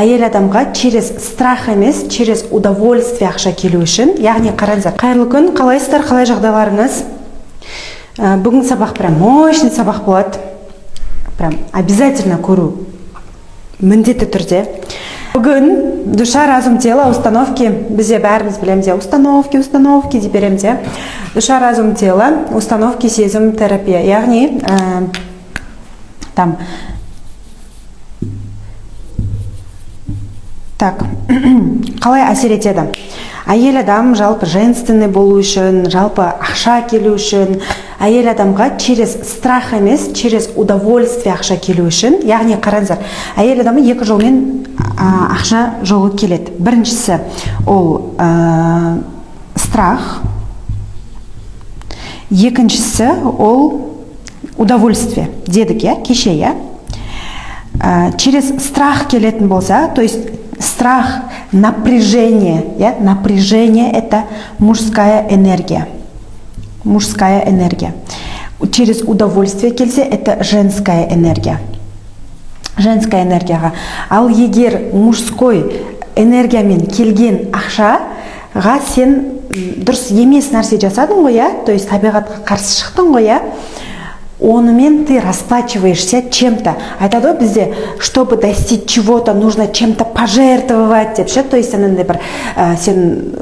Әйел адамға через страх емес, через удовольствие ақша келу үшін, яғни қараңыздар. Қайырлы күн, қалайсыздар, қалай жағдайларыңыз? Бүгін сабақ прям мощный сабақ болады, прям обязательно көру міндетті түрде. Бүгін душа, разум, тело, установки. Бізде бәріміз білеміз, иә, установки, установки деп береміз, иә. Душа, разум, тело, установки, сезім, терапия, яғни там так қалай әсер етеді әйел адам жалпы женственный болу үшін, жалпы ақша келу үшін, әйел адамға через страх емес, через удовольствие ақша келу үшін. Яғни қараңыздар, әйел адамға екі жолмен ақша жолы келеді. Біріншісі ол страх, екіншісі ол удовольствие дедік, иә, кеше, иә. Через страх келетін болса, то есть страх, напряжение, иә, напряжение — это мужская энергия, мужская энергия. Через удовольствие келсе, это женская энергия, женская энергияға. Ал егер мужской энергиямен келген ақшаға сен дұрыс емес нәрсе жасадың ғой, иә, то есть табиғатқа қарсы шықтың ғой, иә, онымен ты расплачиваешься чем-то. Айтады ғой бізде, чтобы достичь чего-то, нужно чем-то пожертвовать деп ше. То есть анандай бір сен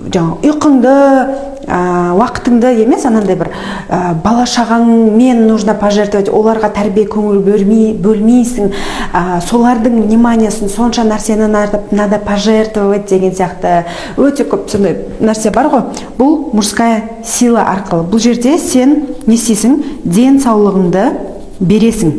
жаңағы ұйқыңды, уақытыңды емес, анандай бір бала шағаңмен нужно пожертвовать, оларға тәрбие, көңіл бөлмейсің, солардың вниманиясын, сонша нәрсені надо пожертвовать деген сияқты өте көп сондай нәрсе бар ғой. Бұл мужская сила арқылы. Бұл жерде сен не істейсің? Денсаулығыңды бересің.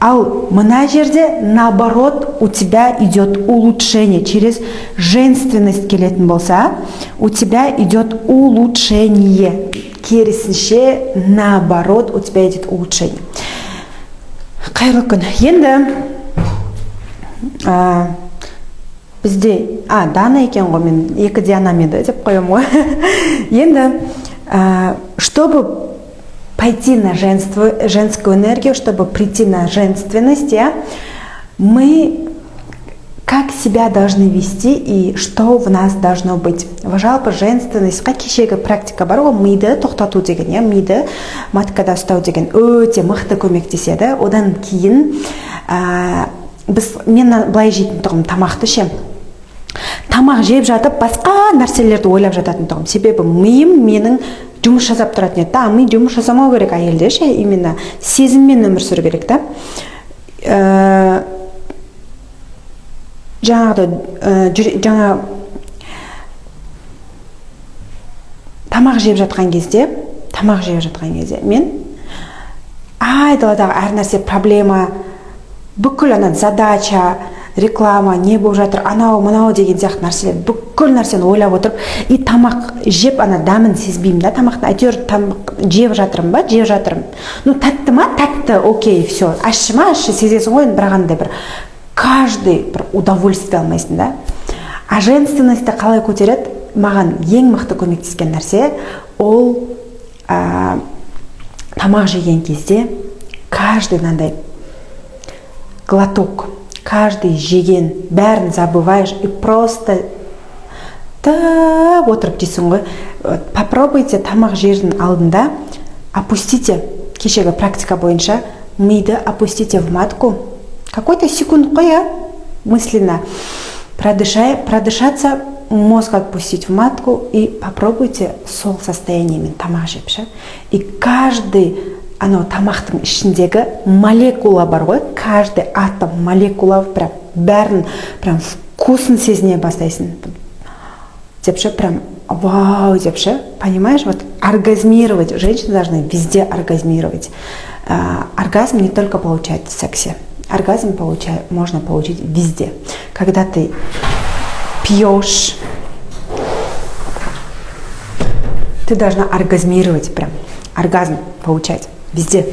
Ал мына жерде наоборот, у тебя идет улучшение. Через женственность келетін болса, у тебя идет улучшение. Керісінше, наоборот, у тебя идет улучшение. Қайырлы күн. Енді бізде Дана екен ғой, мен екі Диана еді деп қоямын ғой. Енді чтобы пойти на женскую энергию, чтобы прийти на женственность, иә, мы как себя должны вести и что в нас должно быть? Жалпы женственностьқа кешегі практика бар ғой, миды тоқтату деген, иә, миды маткада ұстау деген өте мықты көмектеседі. Одан кейін біз, мен былай жейтін тұғым тамақты ше, тамақ жеп жатып басқа нәрселерді ойлап жататын тұғым, себебі миым менің жұмыс жасап тұратын еді да. А ми жұмыс жасамау керек әйелде ше, именно сезіммен өмір сүру керек та. Жаңағыдай жаңа тамақ жеп жатқан кезде, тамақ жеп жатқан кезде мен айдаладағы әр нәрсе проблема, бүкіл ана задача, реклама, не болып жатыр, анау мынау деген сияқты нәрселер, бүкіл нәрсені ойлап отырып и тамақ жеп, ана дәмін сезбеймін да тамақтың. Әйтеуір тамақ жеп жатырмын ба, жеп жатырмын, ну тәтті ма, тәтті, окей, все, ащы ма, ащы, сезесің ғой енді, бірақ андай бір каждый бір удовольствие алмайсың да. А женственностьті қалай көтереді? Маған ең мықты көмектескен нәрсе ол тамақ жеген кезде каждый мынандай глоток, каждый жеген бәрін забываешь и просто тып отырып жейсің ғой. Вот, попробуйте тамақ жердің алдында опустите, кешегі практика бойынша миды опустите в матку какой-то секунд қой, иә, мысленно продышай, продышаться, мозг отпустить в матку и попробуйте сол состояниемен тамақ жеп ше. И каждый анау тамақтың ішіндегі молекула бар ғой, каждый атом, молекула, прям бәрін, прям вкусын сезіне бастайсың деп ше, прям вау деп ше, понимаешь? Вот оргазмировать, женщины должны везде оргазмировать. Оргазм не только получать в сексе, оргазм можно получить везде, когда ты пьешь, ты должна оргазмировать, прям оргазм получать везде.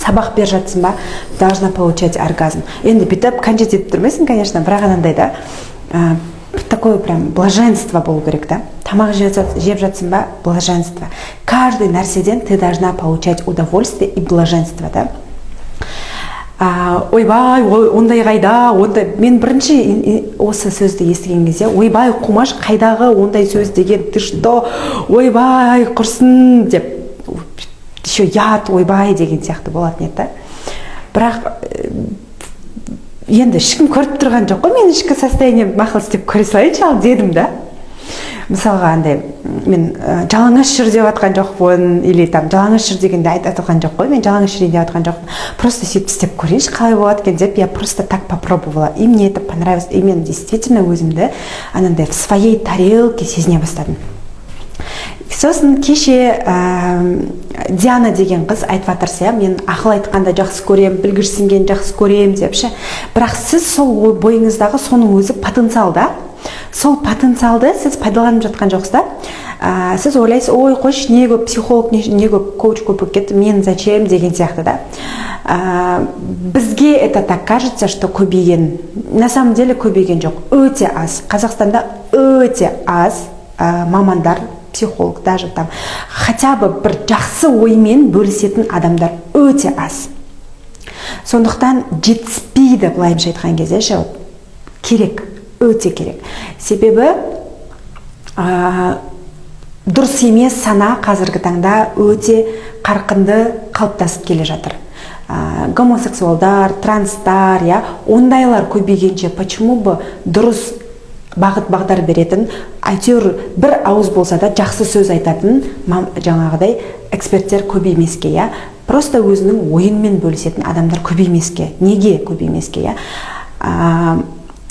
Сабақ беріп жатсың ба, должна получать оргазм. Енді бүйтіп кончать етіп тұрмайсың, конечно, бірақ анандай да такое прям блаженство болу керек та. Тамақ жеп жатсың ба, блаженство. Каждый нәрседен ты должна получать удовольствие и блаженство да. Ойбай, ондай қайда, ондай. Мен бірінші осы сөзді естіген кезде: «Ойбай, қумаш, қайдағы ондай сөз деген, ты что, ойбай, құрсын», – деп, еще ұят, ойбай деген сияқты болатын еді да. Бірақ енді ешкім көріп тұрған жоқ қой менің ішкі состояниемді, мақұл, істеп көре салайыншы ал дедім да. Мысалға, андай мен жалаңаш жүр деп жатқан жоқпын или там жалаңаш жүр дегенде айтып жатқан жоқ қой, мен жалаңаш жүрейін деп жатқан жоқпын. Просто сөйтіп істеп көрейінші, қалай болады екен деп. Я просто так попробовала, и мне это понравилось, и мен действительно өзімді анандай в своей тарелке сезіне бастадым. Сосын кеше Диана деген қыз айтып жатырсыз, иә, мен ақыл айтқанды жақсы көремін, білгішсінгенді жақсы көремін деп ше. Бірақ сіз сол бойыңыздағы, соның өзі потенциал да, сол потенциалды сіз пайдаланып жатқан жоқсыз да. Сіз ойлайсыз: «Ой, қойшы, не көп психолог, не көп коуч көп болып кетті, мен зачем?» деген сияқты да. Бізге это так кажется, что көбейген. На самом деле көбейген жоқ, өте аз. Қазақстанда өте аз мамандар, психолог, даже там хотя бы бір жақсы оймен бөлісетін адамдар өте аз. Сондықтан жетіспейді, былайынша айтқан кезде ше. Керек, өте керек, себебі дұрыс емес сана қазіргі таңда өте қарқынды қалыптасып келе жатыр. Гомосексуалдар, транстар, иә, ондайлар көбейгенше, почему бы дұрыс бағыт бағдар беретін, әйтеуір бір ауыз болса да жақсы сөз айтатын жаңағыдай эксперттер көбеймеске, иә? Просто өзінің ойынмен бөлісетін адамдар көбеймеске, неге көбеймеске, иә?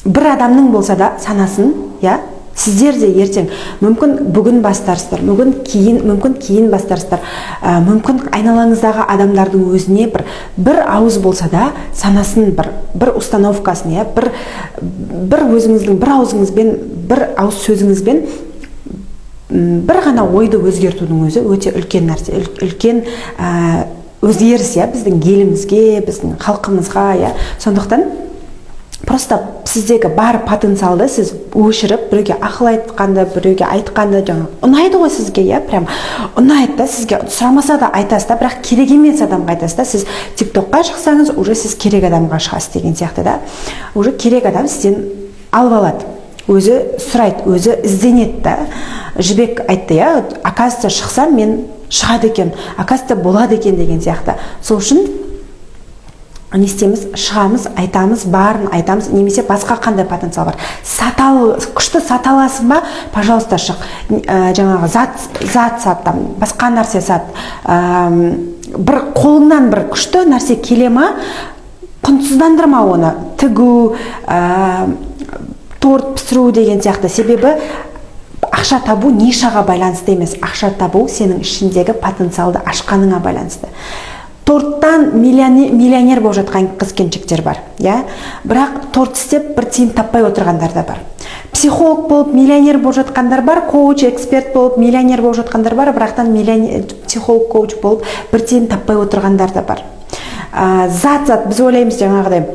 Бір адамның болса да санасын, иә. Сіздер де ертең мүмкін бүгін бастарсыздар, мүмкін кейін бастарсыздар, мүмкін айналаңыздағы адамдардың өзіне бір ауыз болса да санасын, бір установкасын, иә, бір өзіңіздің бір аузыңызбен, бір ауыз сөзіңізбен бір ғана ойды өзгертудің өзі өте үлкен нәрсе, үлкен өзгеріс, иә, біздің елімізге, біздің халқымызға, иә. Сондықтан просто сіздегі бар потенциалды сіз өшіріп, біреуге ақыл айтқанды, біреуге айтқанды жаңағы ұнайды ғой сізге, иә, прям ұнайды да сізге, сұрамаса да айтасыз да, бірақ керек емес адамға айтасыз да. Сіз Тик Токқа шықсаңыз, уже сіз керек адамға шығасыз деген сияқты да. Уже керек адам сізден алып алады, өзі сұрайды, өзі ізденеді да. Жібек айтты, иә, оказывается, шықсам, мен шығады екен, оказывается, болады екен деген сияқты. Сол үшін не істейміз? Шығамыз, айтамыз, барын айтамыз. Немесе басқа қандай потенциал бар? Күшті сата аласың ба? Пожалуйста, шық. Жаңағы зат сат, там басқа нәрсе сат. Бір қолыңнан бір күшті нәрсе келе ма, құнсыздандырма оны: тігу, торт пісіру деген сияқты. Себебі ақша табу нишаға байланысты емес, ақша табу сенің ішіндегі потенциалды ашқаныңа байланысты. Торттан миллионер болып жатқан қыз келіншектер бар, иә, бірақ торт істеп бір тиын таппай отырғандар да бар. Психолог болып миллионер болып жатқандар бар, коуч, эксперт болып миллионер болып жатқандар бар, бірақтан миллионер, психолог, коуч болып бір тиын таппай отырғандар да бар. Зат біз ойлаймыз, жаңағыдай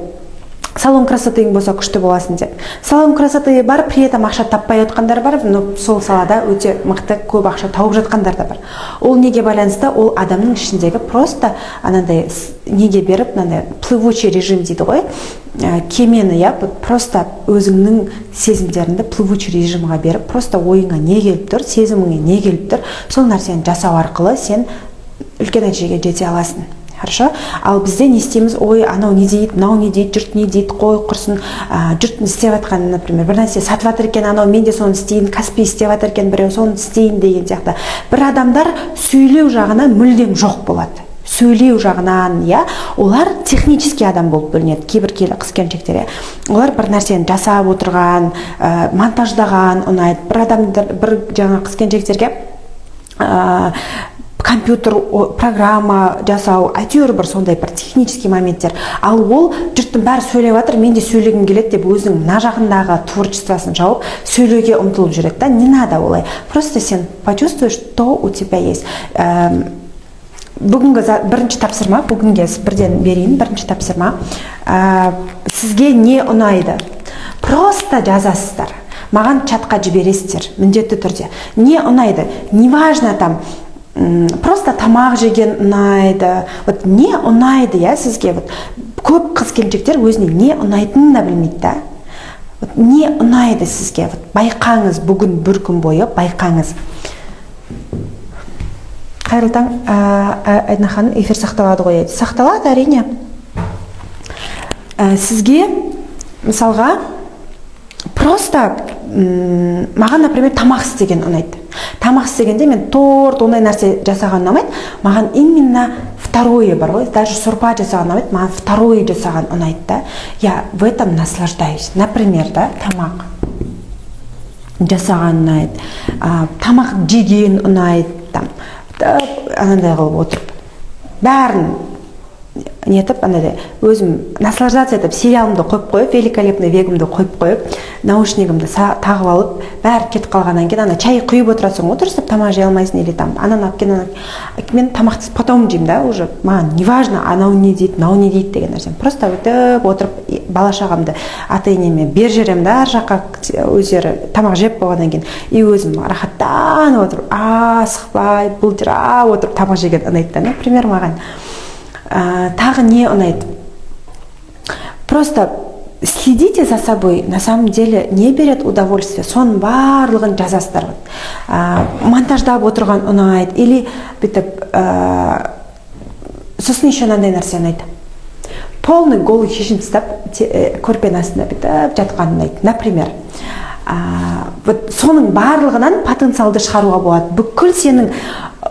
салон красотың болса, күшті боласың деп. Салон красоты бар, при этом ақша таппай отқандар бар, но сол салада өте мықты көп ақша тауып жатқандар да бар. Ол неге байланысты? Ол адамның ішіндегі просто анандай неге беріп, мынандай плывучий режим дейді ғой, кемені, иә. Просто өзіңнің сезімдеріңді плывучий режимға беріп, просто ойыңа не келіп тұр, сезіміңе не келіп тұр, сол нәрсені жасау арқылы сен үлкен нәтижеге жете аласың. Хорошо. Ал бізде не істейміз? Ой, анау не дейді, мынау не дейді, жұрт не дейді, қой, құрсын. Жұрт істеп жатқан, например, бір нәрсе сатып жатыр екен анау, мен де соны істейін, Каспи істеп жатыр екен біреу, соны істейін деген сияқты. Бір адамдар сөйлеу жағынан мүлдем жоқ болады, сөйлеу жағынан, иә, олар технический адам болып бөлінеді. Кейбір қыз келіншектер, иә, олар бір нәрсені жасап отырған, монтаждаған ұнайды. Бір адамдар, бір жаңа қыз келіншектерге компьютер, программа жасау, әйтеуір бір сондай бір технический моменттер. Ал ол жұрттың бәрі сөйлеп жатыр, мен де сөйлегім келеді деп, өзінің мына жағындағы творчествосын жауып, сөйлеуге ұмтылып жүреді да. Не надо олай. Просто сен почувствуешь, что у тебя есть. Бүгінгі бірінші тапсырма, бүгінге бірден берейін бірінші тапсырма. Сізге не ұнайды, просто жазасыздар маған, чатқа жібересіздер міндетті түрде. Не ұнайды, неважно, там Просто тамақ жеген ұнайды. Вот не ұнайды, иә, сізге? Вот көп қыз келіншектер өзіне не ұнайтынын да білмейді да. Вот не ұнайды сізге? Вот байқаңыз, бүгін бір күн бойы байқаңыз. Қайырлы таң, Айдана ханым, эфир сақталады ғой? Сақталады, әрине. Сізге мысалға просто маған, например, тамақ істеген ұнайды. Тамақ істегенде мен торт, ондай нәрсе жасаған ұнамайды маған, именно второе бар ғой. Даже сорпа жасаған ұнамайды маған, второе жасаған ұнайды да, я в этом наслаждаюсь, например, да. Тамақ жасаған ұнайды, тамақ жеген ұнайды. Там анандай қылып отырып, бәрін нетіп, андай өзім наслаждаться етіп, сериалымды қойып қойып, «Великолепный вегімді» қойып қойып, наушнигімді тағып алып, бәрі кетіп қалғаннан кейін ана чай құйып отырасың ғой, дұрыстап тамақ жей алмайсың, или там ананы алып кел, ананы. Мен тамақты потом жеймін да, уже маған неважно, анау не дейді, мынау не дейді деген нәрсе. Просто өйтіп отырып, бала шағамды ата енеме беріп жіберемін да, ар жаққа, өздері тамақ жеп болғаннан кейін, и өзім рахаттанып отырып, асықпай, бұлдырап отырып тамақ жеген ұнайды да, например, маған. Тағы не ұнайды? Просто следите за собой, на самом деле, не берет удовольствие, соның барлығын жазасыздар. Монтаждап отырған ұнайды или бүйтіп. Сосын еще мынандай нәрсе ұнайды: полный голый шешініп тастап, көрпенің астында бүйтіп жатқан ұнайды, например. Вот соның барлығынан потенциалды шығаруға болады. Бүкіл сенің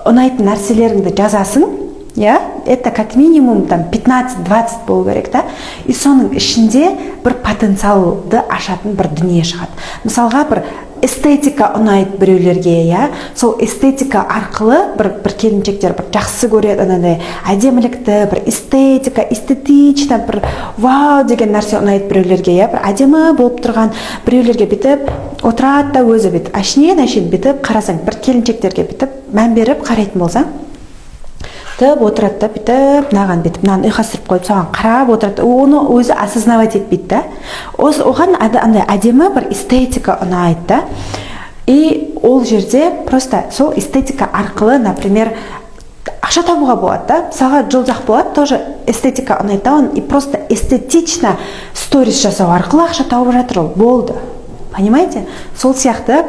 ұнайтын нәрселеріңді жазасың, иә, это как минимум там 15-20 болу керек та, и соның ішінде бір потенциалды ашатын бір дүние шығады. Мысалға, бір эстетика ұнайды біреулерге, иә, сол эстетика арқылы бір келіншектер бір жақсы көреді анандай әдемілікті, бір эстетика, эстетично, бір вау деген нәрсе ұнайды біреулерге, иә, бір әдемі болып тұрған. Біреулерге бүйтіп отырады да, өзі бүйтіп әшейін әшейін бүйтіп қарасаң, бір келіншектерге бүйтіп мән беріп қарайтын болсаң, бүйтіп отырады да, бүйтіп мынаған, бүйтіп мынаны ұйқастырып қойып, соған қарап отырады. Оны өзі осознавать етпейді да, осы оған андай әдемі бір эстетика ұнайды да. И ол жерде просто сол эстетика арқылы, например, ақша табуға болады да. Мысалға, Жұлдыз болады, тоже эстетика ұнайды да оның, и просто эстетично сторис жасау арқылы ақша тауып жатыр ол, болды, понимаете? Сол сияқты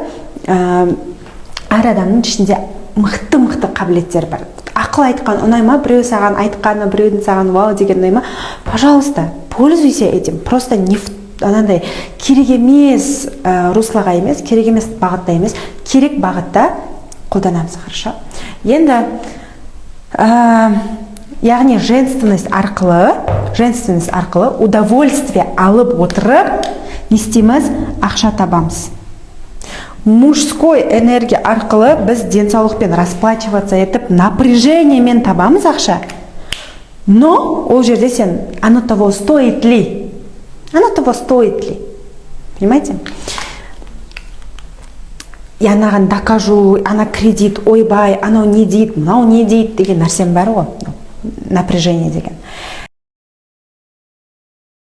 әр адамның ішінде мықты мықты қабілеттер бар. Ақыл айтқан ұнай ма? Біреу саған айтқаны, біреудің саған «вау» деген ұнай ма? Пожалуйста, пользуйся этим. Просто не в анандай керек емес руслоға емес, керек емес бағытта емес, керек бағытта қолданамыз, хорошо? Енді яғни женственность арқылы удовольствие алып отырып, не істейміз? Ақша табамыз. Мужской энергия арқылы біз денсаулықпен расплачиваться етіп, напряжениемен табамыз ақша. Но ол жерде сен оно того стоит ли, оно того стоит ли, понимаете? Я анаған докажу, ана кредит, ойбай, анау не дейді, мынау не дейді деген нәрсем бар ғой, напряжение деген.